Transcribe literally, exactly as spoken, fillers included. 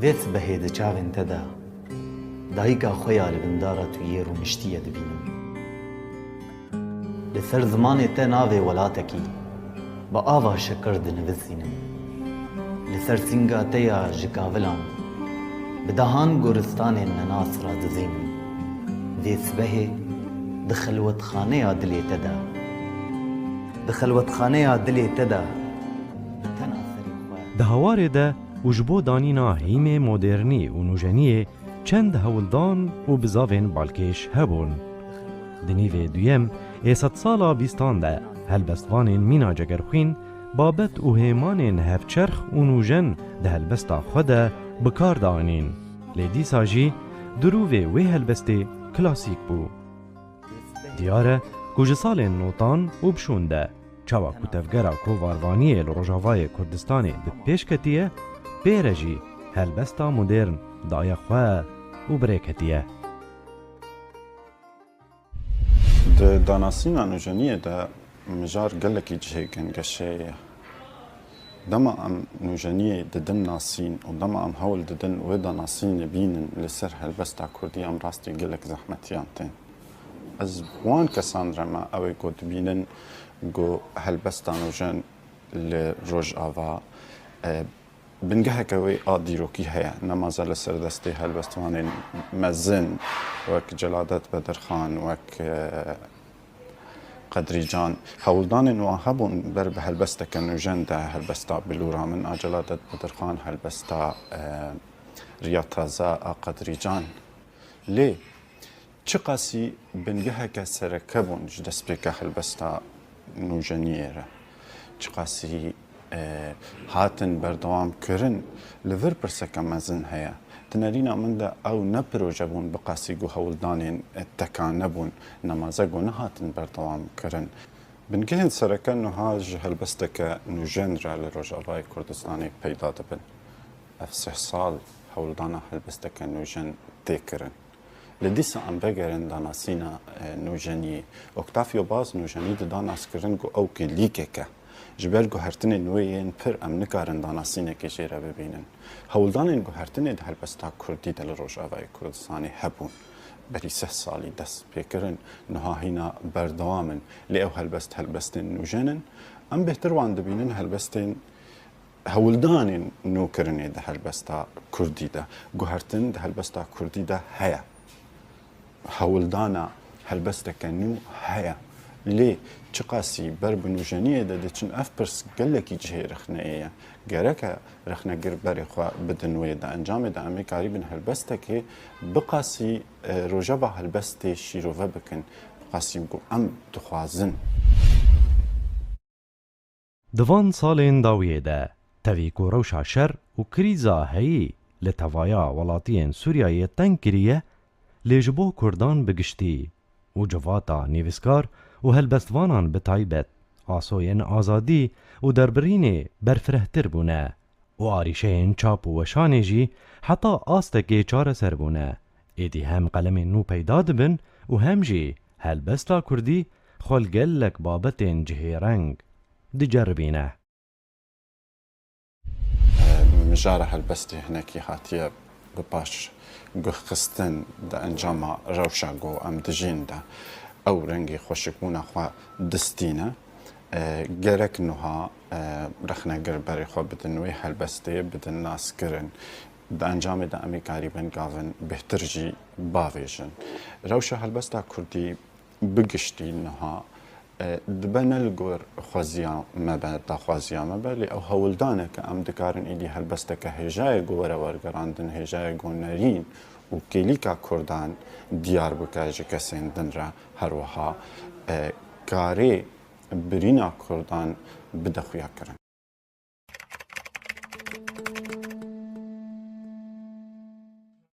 Dê sibehê di çavên te de dayika xwe ya li bin dara tuyê rûniştiye dibînim. Li ser zimanê te navê welatekî bi ava şekir dinivisînim. Li ser sînga te ya ji kavilan bi dehan goristanên nenas radizînim. Vê sibehê di xelwetxaneya dilê te de, di xelwetxaneya dilê te de tena serê xwe. Di hawarê de û ji bo danîna hîmê modernî û nûjeniyê çend hewldan û bizavên balkêş hebûn. Di nîvê duyem ê sedsala bîstan de helbestvanên mîna Cegerxwîn babet û hêmanên hevçerx û nûjen di helbesta xwe de bi kar dianîn. Lê dîsa jî dirûvê wê helbestê klasîk bû. Diyar e ku ji salên notan û bişûn de çawa ku tevgera kovarvaniyê li Rojavayê Kurdistanê bi pêş ketiye, pê re jî helbesta modern daye xwe û bi rê ketiye. Di danasîna nûjeniyê de mijar gelekî cihê gengeşeyê ye. Dema em nûjeniyê didin nasîn û dema em hewl didin wê danasînê bînin li ser helbesta kurdî, em rastî gelek zehmetiyan tên. Ez wan kesan re me, ew ê ku dibînin ku helbesta nûjen li Rojava, e, bingeheke wê a dîrokî heye, nemaze li ser destê helbestvanên mezin wek Celadet Bedirxan, wek, e, Qedrîcan. Hewldanên wan hebûn ber bi helbesteke nûjen de, helbesta Bilûra Min a Celadet Bedirxan, helbesta, e, Riya Taze a Qedrîcan. Lê çiqasî bingeheke sereke bûn ji destpêka helbesta nûjeniyê re. Çiqasî, e, hatin berdewam kirin, li vir pirseke mezin heye. Di nerîna min de ew ne proje bûn bi qasî ku hewldanên, e, tekane bûn, nemaze ku nehatin berdewam kirin. Bingehên sereke niha ji helbesteke nûjen re li Rojavayê Kurdistanê peyda dibin. Ev sih sal hewldana helbesteke nûjen tê kirin. Li dîsa em vegerin danasîna, e, nûjeniyê. Octavio Paz nûjenî dida naskirin ku ew kêlîkek e. Ji ber guhertinên wê yên pir em nikarin danasînekê jê re bibînin. Hewldanên guhertinê di helbesta kurdî de li Rojavayê Kurdistanê hebûn. Berî sih salî dest pê kirin, niha hîna berdewam in. Lê ew helbest, helbestên nûjen in. Em bêhtir wan dibînin helbestên hewldanên nûkirinê di helbesta kurdî de, guhertin di helbesta kurdî de heye. Hewldana helbesteke nû heye. Lê çiqasî ber bi nûjeniyê de diçin, ev pirs gelekî cihê rexneyê ye. Gereke rexnegir berê xwe bidin wê, di encamê de em ê karîbin helbestekê bi qasî, e, rojeva helbestê şîrove bikin, bi qasî ku em dixwazin. Di van salên dawiyê de, tevî ku rewşa şer û krîza heyî li tevaya welatiyên Sûriyeyê teng kiriye, lê ji bo Kurdan bi giştî û civata nivîskar û helbestvanan bi taybet, asoyên azadî û derbirînê berfirehtir bûne û arîşeyên çap û weşanê jî heta astekê çareser bûne. Êdî hem qelemên nû peyda dibin û hem jî helbesta kurdî xwe li gelek babetên cihêreng diceribîne. Mijara helbestê hinekî hatiye bi paş guhxistin di encama rewşa ku em dijîn de. Ew rengê xweşikbûna xwe distîne. E, gerek nuha, e, rexnegir berê xwe bidin wê helbestê, bidin naskirin. Di encamê de em ê karîbin gavin bêhtir jî bavêjin. Rewşa helbesta kurdî bi giştî niha, e, dibe ne li gor xweziya me be, daxwaziya me be, lê ew hewldaneke em dikarin êdî helbesteke hêjayê ku were wergerandin, hêjayê ku nerîn û kêlîka Kurdan diyar bike ji kesên din re, her wiha, e, karê birîna Kurdan bide xuyakirin.